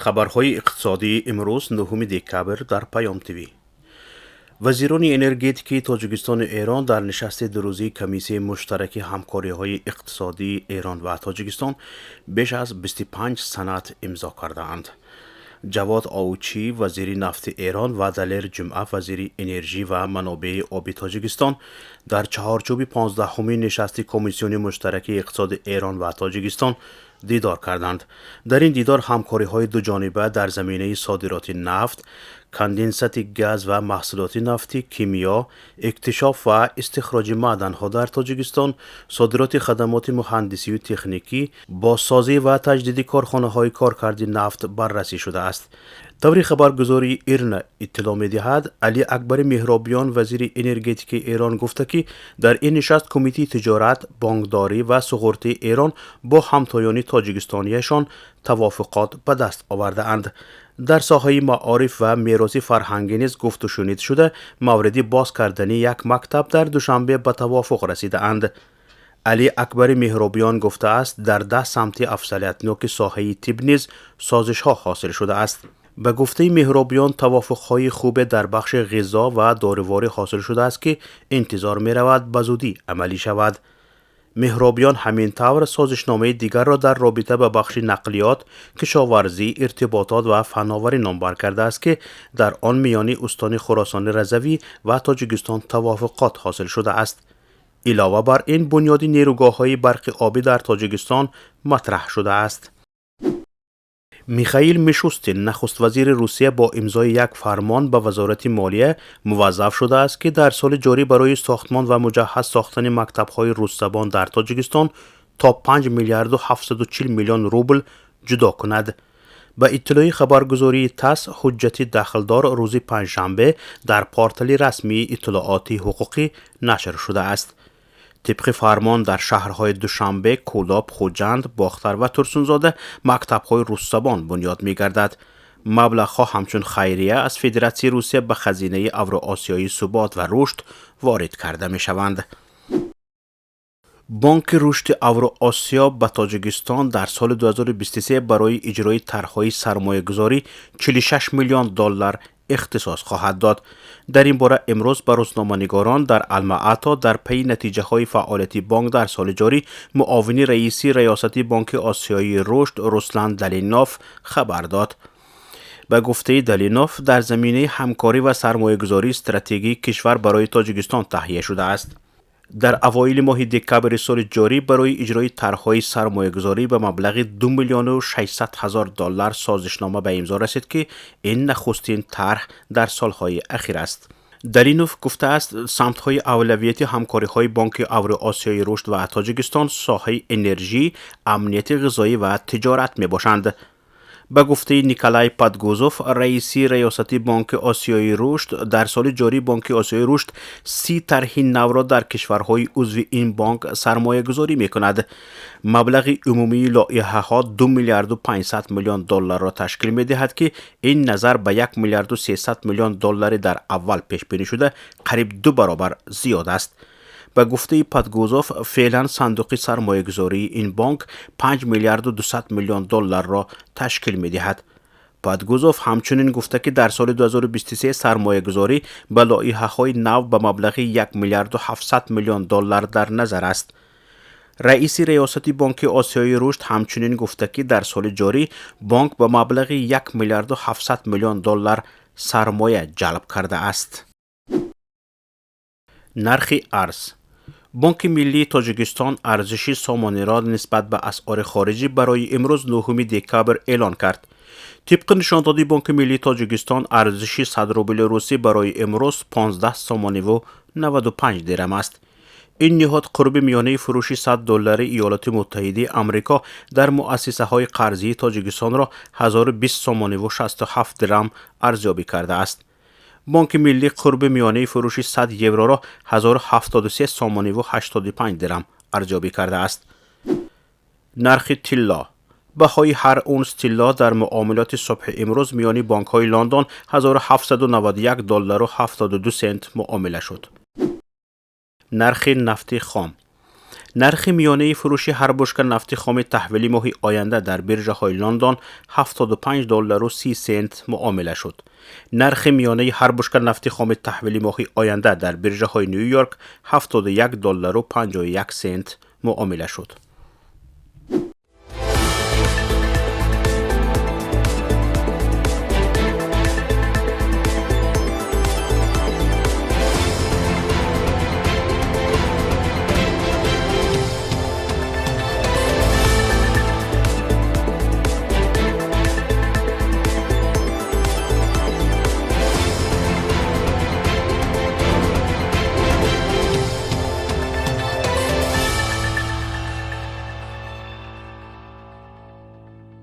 Хабарҳои иқтисодии имрӯз, 9 декабр, дар Паём ТВ. Вазирони энергетикии Тоҷикистону Эрон дар нишасти дурӯзии Комиссияи муштараки ҳамкориҳои иқтисодии Эрон ва Тоҷикистон беш аз 25 санад имзо кардаанд. Ҷавод Оучӣ, вазири нафти Эрон, ва Далер Ҷумъа, вазири энержӣ ва манобеи оби Тоҷикистон, дар чаҳорчӯби 15-ҳумин нишасти Комиссиони муштараки иқтисоди Эрон ва Тоҷикистон дидор карданд. Дар ин дидор ҳамкориҳои дуҷониба дар заминаи содироти нафт, конденсати газ ва маҳсулоти нафтӣ, кимиё, иктишоф ва истихроҷи маъданҳо дар Тоҷикистон, содироти хадамоти муҳандисию техникӣ, бозсозӣ ва таҷдиди корхонаҳои коркарди нафт баррасӣ шудааст. Таври хабаргузории Ирна иттилоъ медиҳад, Али Акбари Меҳробиён, вазири энергетикаи Эрон, гуфта, ки дар ин нишаст Кумитаи тиҷорат, бонкдорӣ ва суғуртаи Эрон бо ҳамтоёни тоҷикистониашон тавофуқот ба даст овардаанд. Дар соҳаи маориф ва мероси фарҳангӣ низ гуфтушунид шуда, мавриди боз кардани як мактаб дар Душанбе ба тавофуқ расидаанд. Али Акбари Меҳробиён гуфтааст, дар 10 самти афзалиятноки соҳаи тиб низ созишҳо ҳосил шудааст. Ба гуфтаи Меҳробиён, тавофуқҳои хубе дар бахши ғизо ва доруворӣ ҳосил шудааст, ки интизор меравад, ба зудӣ амалӣ шавад. Меҳробиён ҳамин тавр созишномаи дигарро дар робита ба бахши нақлиёт, кишоварзӣ, иртиботот ва фановарӣ номбар кардааст, ки дар он миёни устони Хуросони Разавӣ ва Тоҷикистон тавофуқот ҳосил шудааст. Илова бар ин, бунёди нерӯгоҳҳои барқи обӣ дар Тоҷикистон матраҳ шудааст. Михаил Мишустин, нахуствазири Русия, бо имзои як фармон ба Вазорати молия муваззаф шудааст, ки дар соли ҷорӣ барои сохтмон ва муҷаҳҳаз сохтани мактабҳои руссабон дар Тоҷикистон то 5 миллиарду 740 миллион рубл ҷудо кунад. Ба иттилои хабаргузории ТАСС, ҳуҷҷати дахлдор рӯзи панҷшанбе дар портали расмии иттилооти ҳуқуқӣ нашр шудааст. Тибқи фармон, дар шаҳрҳои Душанбе, Кӯлоб, Хуҷанд, Бохтар ва Турсунзода мактабҳои руссабон бунёд мегардад. Маблағҳо ҳамчун хайрия аз Федератсияи Русия ба Хазинаи Авроосиёии субот ва рушд ворид карда мешаванд. Бонки рушди Авроосиё ба Тоҷикистон дар соли 2023 барои иҷрои тарҳҳои сармоягузорӣ 46 миллион доллар ихтисос хоҳад дод. Дар ин бора имрӯз ба рӯзноманигорон дар Алмаато дар пайи натиҷаҳои фаъолияти бонк дар соли ҷорӣ муовини раиси раёсати Бонки Осиёии рушд Руслан Далинов хабар дод. Ба гуфтаи Далинов, дар заминаи ҳамкорӣ ва сармоягузории стратегии кишвар барои Тоҷикистон таҳия шудааст. Дар авоили моҳи декабри соли ҷорӣ барои иҷрои тарҳҳои сармоягузорӣ ба маблағи 2 миллиону 600 ҳазор доллар созишнома ба имзо расид, ки ин нахустин тарҳ дар солҳои ахир аст. Далинов гуфтааст, самтҳои авлавияти ҳамкориҳои Бонки Авроосиёи рушд ва Тоҷикистон соҳаи энержӣ, амнияти ғизоӣ ва тиҷорат мебошанд. Ба гуфтаи Николай Подгузов, раиси раёсати Бонки Осиёи рушд, дар соли ҷорӣ Бонки Осиёи рушд 30 тарҳи навро дар кишварҳои узви ин бонк сармоягузорӣ мекунад. Маблағи умумии лоиҳаҳо 2 миллиарду 500 миллион долларро ташкил медиҳад, ки ин назар ба 1 миллиарду 300 миллион доллари дар аввал пешбинӣ шуда қариб ду баробар зиёд аст. Ба гуфтаи Подгузов, феълан сандуқи сармоягузории ин бонк 5 миллиарду 200 миллион долларро ташкил медиҳад. Подгузов ҳамчунин гуфта, ки дар соли 2023 сармоягузорӣ ба лоиҳаҳои нав ба маблағи 1 миллиарду 700 миллион доллар дар назар аст. Раиси раёсати Бонки Осиёи рушд ҳамчунин гуфта, ки дар соли ҷорӣ бонк ба маблағи 1 миллиарду 700 миллион доллар сармоя ҷалб кардааст. Нархи арз. Бонки миллии Тоҷикистон арзиши сомониро нисбат ба асъори хориҷӣ барои имрӯз, 9 декабр, эълон кард. Тибқи нишондоди Бонки миллии Тоҷикистон, арзиши 100 рубли русӣ барои имрӯз 15 сомониву 95 дирам аст. Ин ниҳод қурби миёнаи фурӯши 100 доллари Иёлоти Муттаҳидаи Амрико дар муассисаҳои қарзии Тоҷикистонро 1020 сомониву 67 дирам арзёбӣ кардааст. Бонки миллӣ қурби миёнаи фурӯши 100 евроро 1073 сомониву 85 дирам арзёбӣ кардааст. Нархи тилло. Баҳои ҳар унс тилло дар муомилоти субҳи имрӯз миёни бонкҳои Лондон 1791 доллару 72 сент муомила шуд. Нархи нафти хом. Нархи миёнаи фурӯши ҳар бушка нафти хоми таҳвили моҳи оянда дар биржаҳои Лондон 75 доллару 30 сент муомила шуд. Нархи миёнаи ҳар бушка нафти хоми таҳвили моҳи оянда дар биржаҳои Ню Йорк 71 доллару 51 сент муомила шуд.